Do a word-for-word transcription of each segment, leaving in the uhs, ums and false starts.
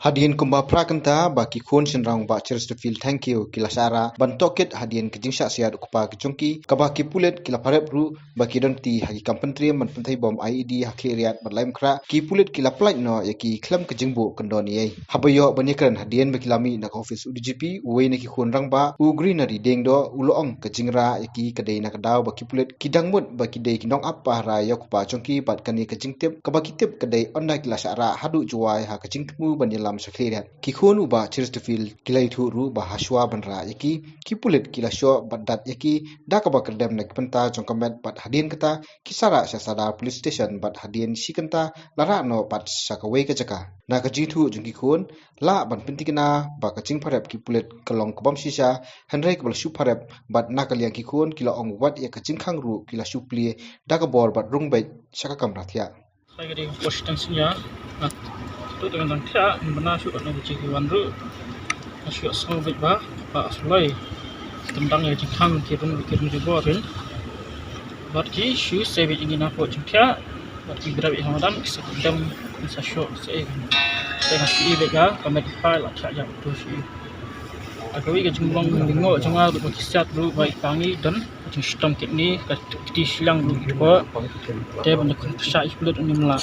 Hadien kumba phra kynta ba ki khun shynrang Bah Chesterfield Thangkhiew ki la shah rah ban tohkit hadien ka jingshah siat u kpa ki jong ki, kaba ki pulit ki la pharep ruh ba ki don kti ha ki kam pyntriem ban pynthei bom I E D ha Khliehriat bad Laitumkhrah, ki pulit ki la pyllait noh ïa ki khlem ka jingbuh kyndon ei ei. Haba ïoh ban ïakren hadien ba ki la mih na ka office u D G P, uwei na ki khun rangbah, u Greenery Diengdoh, u la ong ka jingrah ïa ki ka dei na ka daw ba ki pulit ki dang mut ba ki dei ki nongap pahara ïa u kpa jong ki bad kane ka jingtip kaba ki tip ka dei ynda ki la shah rah haduh Jowai ha ka jingthmu ban ïalam sha Khliehriat. Ki khun u Bah Chesterfield ki la ïathuh ruh ba hashwa ban rah ïa ki, ki pulit ki la shoh bad dat ïa ki da kaba kyrdem na ki bynta jong ka met bad hadien kata ki sa rah sha Sadar Police Station bad hadien shi kynta la rah noh pat sha kawei ka jaka. Na ka jingïathuh jong ki khun, lah ban pynthikna ba ka jingpharep ki pulit ka long ka bym shisha, hynrei kaba la shu pharep bad na ka liang ki khun ki la ong wat ïa ka jingkhang ruh ki la shu plie da ka bor bad rung beit sha ka kamra thiah. Hai ka dei ka post tang snya. Na tu tu tang thiah bana shu na ka jingwan ruh. Ka shu sngewbha ba ba sulai. Tendang ïa jingkhang ki rung ki rung ki bor rin. Bad ki shu se beit ïa ngi na ka jingthiah. Bad ki grab ïa ka madan ki sa dam ki sa shoh se. Te ka shi beit ka ka met phai la thiah jam tu shi. Ka kawei ka jinglong jingngooh jong nga ruh ba ki siat ruh ba i pa ngi don ka jingshitom kidney, ka kti shiliang ruh ki dkhot. Te ban da khun pyrshah i pulit u ym lah.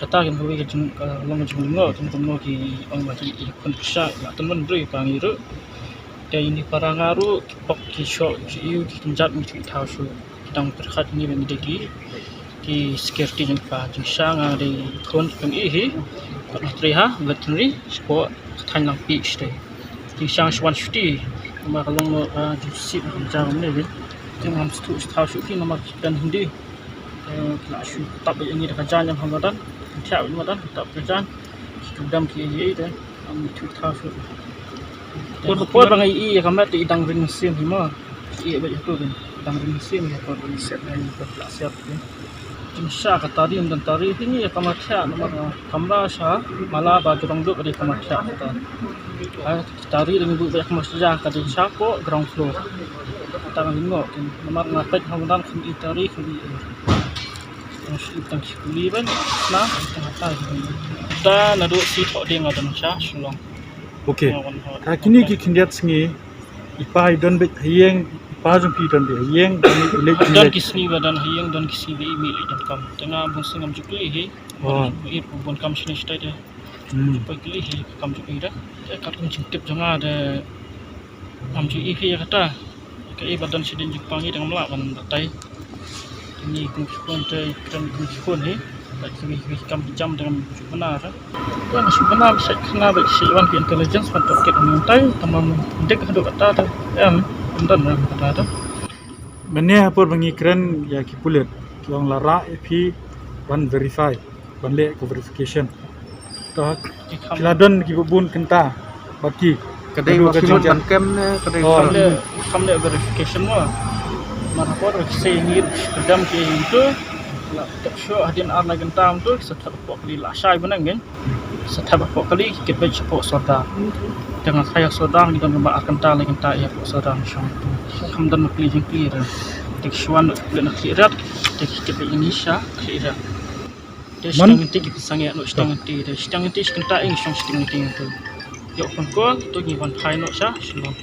Kata ka kawei ka jing, ka long ka jinglong jingngooh jong kumno ki ong ba ki khun pyrshah, la tymmen ruh i pa ngi ruh. Te ïa ini para nga ruh ki pok ki shoh ki ïew ki kynjat ngi ki thaw shuh. Ki dang pyrkhat ngi ba ngi dei ki ki security jong ka. Jingshang nga dei khun ki pyni hi. Pat ha trei ha veterinary sport ka thaiñ Langpih shatei. Jingshang shu wan shuti. Namar ka long noh ka jingsih ka jam ne. Jingam stu stu shu ki namar ki pynhindi. Eh, ki la shu tap ïa ngi da ka jaiñ ha madan. Thiah ïa madan tap ka jaiñ. Ki kdam ki ïa ïa de. Am thu tha shu. Por por ba ngi ïa ka met i dang ring sim hi mo. I ba ïa tu dang ring sim ïa por ba ngi set na ïa por la siap. Jingshah ka tari, ym don tari hi ngi ïa ka ma thiah namar kamra sha mala ba jrong duk ka dei ka ma thiah ka ta. Ai, tari dang bu ba ka ma sha ka dei sha ko ground floor. Ta ngi ngok namar nga peit ha madan khun i tari khun i. Tang shi tang shi kuli ban na tang ta. Ta na do si tho ding nga dang sha Shillong. Okay. Nga wan hot. Ta kini ki khyndiat sngi i pa i don beit ha ïing, i pa jong phi i don beit ha ïing, i leit i don leit. Ki sngi ba don ha ïing, don ki sngi ba i mih leit donkam. Te nga bun sngi ngam ju kylli hi. Oh. Ba i bun kam shini stai de. Hmm. Ju poi kylli hi kam ju i de. Te kat kum jingtip jong nga de ngam ju i hi ïa kata. Ka i ba don shadien jingpang i dang mlah ban batai. Ni kum ki khun te kren kum ki khun hi. Ba ki wi wi kam ki jam dang ju bana ra. Wan shu bana ba shait khana ba shait wan ki intelligence ban tohkit ngi tai tamam dik haduh kata ta. Em, em don ra kata ta. Mynne ha por ba ngi kren ïa ki pulit ki ong la rah ïa phi ban verify, ban leh ka verification. To ki la don ki bun kynta bad ki. Ka dei ba ki mut ban kem ne ka dei. Oh. Kam leh, kam leh verification mo. Mar ha por ki sei ngi ka dam ki tu. La tak shu hadien ar lai kynta tu sa thad pok li la shai bnang ngin. Sa thad pok kali ki kit beit sha pok sordar. Te nga kha ïa sordar ngi don ba ar kynta lai kynta ïa pok sordar shong. Kam don ma pli jingpli re. Te ki shuwa na pli na ki rat te ki kit beit ngi sha ki rat. Te shiteng ngi te ki pynsang ïa no shiteng ngi te shiteng ngi te shiteng ta ing shong shiteng ngi te ngi tu. Ïoh pun ko tu ngi wan phai no sha shong.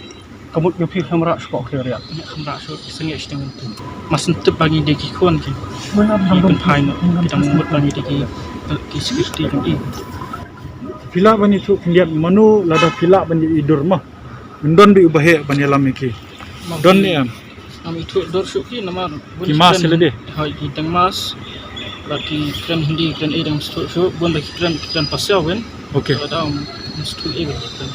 Ka mut ïa phi kham rah shuh ko khlieh riat. Ngi kham rah shuh ki seng ïa shiteng ngi tu. Mas ntip ba ngi dei ki khun ki. Ngi pun phai no ki dang mut ba ngi dei ki ki security ngi. Phi lah ban ïathuh khyndiat mano lada phi lah ban ïa i dur ma. Don beit uba heh ban ïalam ïa ki. Don ne em. Ngam ithuh dur shuh ki namar ki mask lade. Hoi ki tang mask. Bad ki kren Hindi kren ei dang mesthuh shuh bun ba ki kren ki kren Pasiaw wen. Okay. Lada mesthuh ei ba ki kren.